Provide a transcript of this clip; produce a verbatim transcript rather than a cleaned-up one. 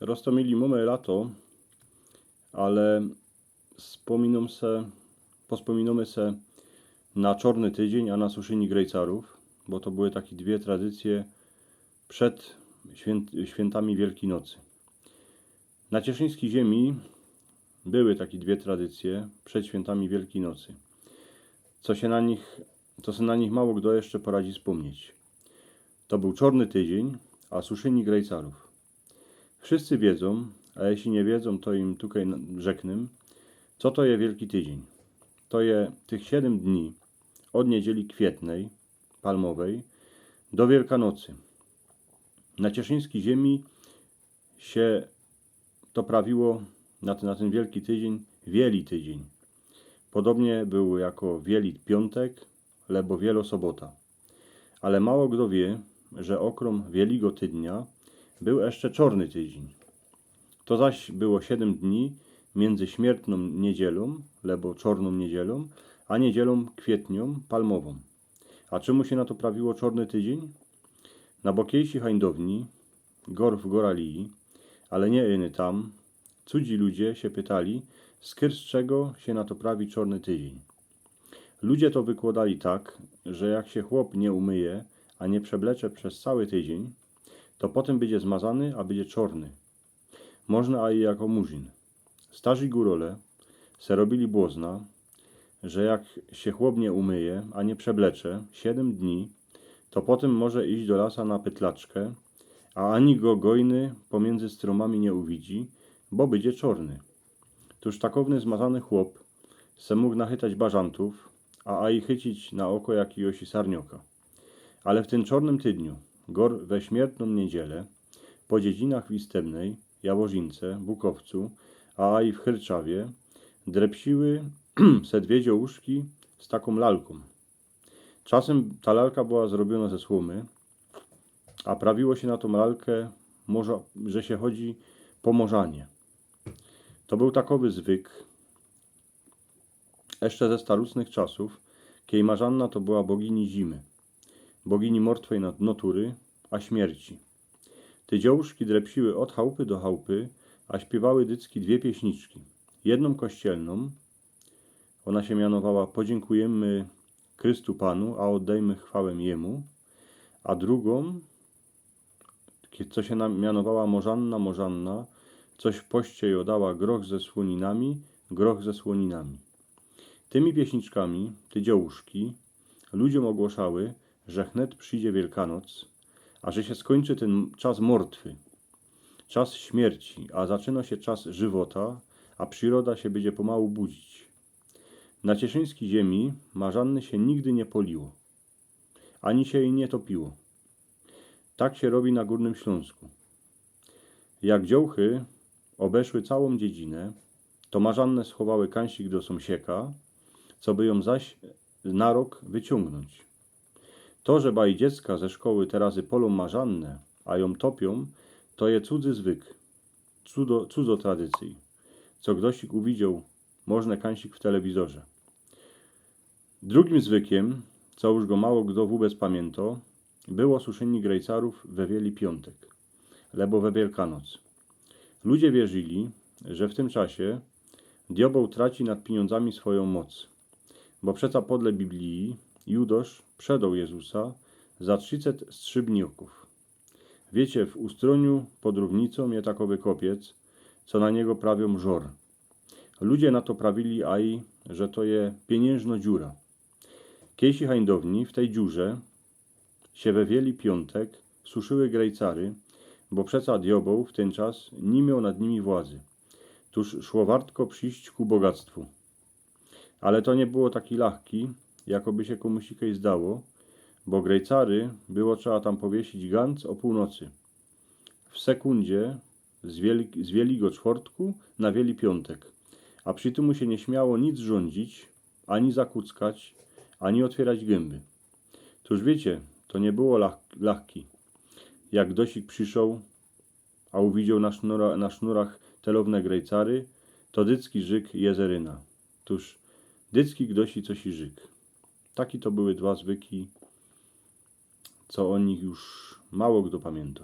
Roztomili mōmy lato, ale spōminōm se, pospōminōmy se na Czorny Tydziyń, a na Suszyni Grejcarōw, bo to były take dwie tradycje przed świynt-, świyntami Wielkij Nocy. Na cieszyńskij ziymi były take dwie tradycje przed świyntami Wielkij Nocy. Co sie na nich, co se na nich mało kto jeszcze poradzi spōmnieć. To bōł Czorny Tydziyń, a Suszyni Grejcarōw. Wszyscy wiedzōm, a jeśli niy wiedzōm, to im tukej n-, rzeknōm, co to je Wielki Tydziyń. To je tych siedym dni ôd niydzieli kwietnej, palmowej, do Wielkanocy. Na cieszyńskij ziymi sie to prawiło na tyn, na tyn Wielki Tydziyń, Wieli Tydziyń. Podobnie bōł jako Wieli Piōntek, lebo Wielo Sobota. Ale mało kto wiy, że ôkrōm Wieligo Tydnia bōł jeszcze Czorny Tydziyń. To zaś było siedym dni miyndzy Śmiertnōm Niydzielōm, lebo Czornōm Niydzielōm, a Niydzielōm Kwietniōm, palmowōm. A czymu sie na to prawiło Czorny Tydziyń? Na bokejsi hańdowni, gor w Goraliji, ale niy ino tam, cudzy ludzie sie pytali, z czego sie na to prawi Czorny Tydziyń. Ludzie to wykłodali tak, że jak sie chłop niy umyje, a niy przeblecze bez cały tydziyń, to potym bydzie zmazany, a bydzie czorny. Możne a i jako Murzin. Starzi gurole se robiyli błozna, że jak sie chłop niy umyje, a niy przeblecze siedym dni, to potym może iś do lasa na pytlaczkã, a ani go gojny pomiyndzy strōmami niy uwidzi, bo bydzie czorny. Tōż takowny zmazany chłop se mōg nachytać barzantōw, a, a i chycić na oko jakigoś sarnioka. Ale w tyn Czornym Tydniu, gor we Śmiertnōm Niydzielã, po dziedzinach w Istymnej, Jaworzince, Bukowcu, a, a i w Chyrczawie, drepsiły se dwie dziołuszki z takōm lalkōm. Czasym ta lalka była zrobiōnŏ ze słōmy, a prawiło sie na tōm lalkã, może, że sie chodzi po morzanie. To bōł takowy zwyk jeszcze ze starusznych czasōw, kej Marzanna to była bogini zimy, bogini mortwej nat-, natury, a śmierci. Te dziołuszki drepsiły ôd chałpy do chałpy, a śpiywały dycki dwie pieśniczki. Jednōm kościelnōm, ôna sie mianowała „Podziynkujemë Krystu Panu, a ôddejmë chwałã Jymu”, a drugōm, ki-, co sie na-, mianowała „Morzanna, Morzanna, coś poście jo dała, groch ze słoninami, groch ze słoninami”. Tymi pieśniczkami te dziołuszki ludziōm ôgłoszały, że chnet przidzie Wielkanoc, a że sie skōńczy tyn czas mortwy, czas śmierci, a zaczyno sie czas żywota, a prziroda sie bydzie pomału budzić. Na cieszyńskij ziymi Marzanny sie nigdy niy poliło, ani sie jij niy topiło. Tak sie robi na Gōrnym Ślōnsku. Jak dziołchy ôbeszły całōm dziedzinã, to Marzanne schowały kańsik do sōmsieka, coby jōm zaś na rok wyciōngnōńć. To, że baj dziecka ze szkoły terazy polōm Marzannã, a jōm topiōm, to je cudzy zwyk, cudo, cudo tradycyj, co gdosik uwidzioł, możne kańsik w telewizorze. Drugim zwykiym, co już go mało kto wōbec pamiyntŏ, było suszyni grejcarōw we Wieli Piōntek, lebo we Wielkanoc. Ludzie wierzyli, że w tym czasie diobeł traci nad piniōndzami swojōm moc, bo przeca podle Bibliji Judosz przedoł Jezusa za trzicet strzibniokōw. Wiycie, w Ustrōniu pod Rōwnicōm je takowy kopiec, co na niego prawiōm Żor. Ludzie na to prawili aj, że to je piyniyżnŏ dziura. Kejsi hańdowni w tej dziurze sie we Wieli Piōntek suszyły grejcary, bo przeca diobeł w tyn czas niy mioł nad nimi władzy. Tōż szło wartko prziś ku bogactwu. Ale to niy było taki lachki, jakoby sie kōmusikej zdało, bo grejcary było trzeba tam powiesić ganc ô pōłnocy. W sekōndzie z wiel-, z Wieligo Czwortku na Wieli Piōntek. A przi tymu sie niy śmiało nic rzōndzić, ani zakuckać, ani ôtwierać gymby. Tōż wiycie, to niy było lach-, lachki. Jak gdosik prziszoł, a uwidzioł na sznura-, na sznurach telowne grejcary, to dycki rzyk jezeryna. Tōż dycki gdosi coś i rzyk. Taki to były dwa zwyki, co ô nich już mało kto pamiyntŏ.